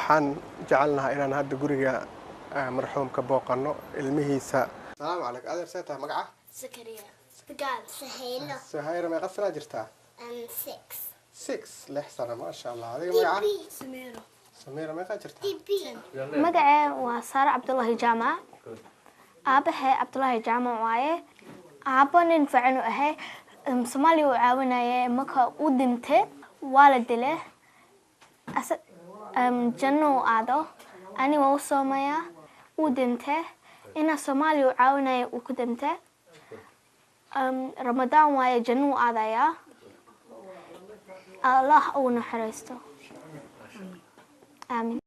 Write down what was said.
Waxaan jecelnahay inaan hadda guriga marxuumka booqanno ilmihiisa. Salaamu calaykum adeer, see tahay? Magaca? Zakaria. Gaal. Sahaylo. Sahayra, meeqa sanaa jirtaa? 6. 6, 6 sano, maasha Allah. Adiga magaca? Samiro. Samiira, meeqaa jirtaa? Magacee waa Saare Cabdulaahi Jaamac. Aabahe Cabdulaahi Jaamac waaye. Aabbo nin fiican u ahay. Soomaaliya uu caawinaye. Marka uu dhintay, waa la dilay. Janno uu aado. Ani waa u soomayaa. Uu dhintay inaa Soomaaliya uu caawinaye uu ku dhintay. Ramadaan waaye, janno uu aadayaa. Allah uu naxariisto, aamin.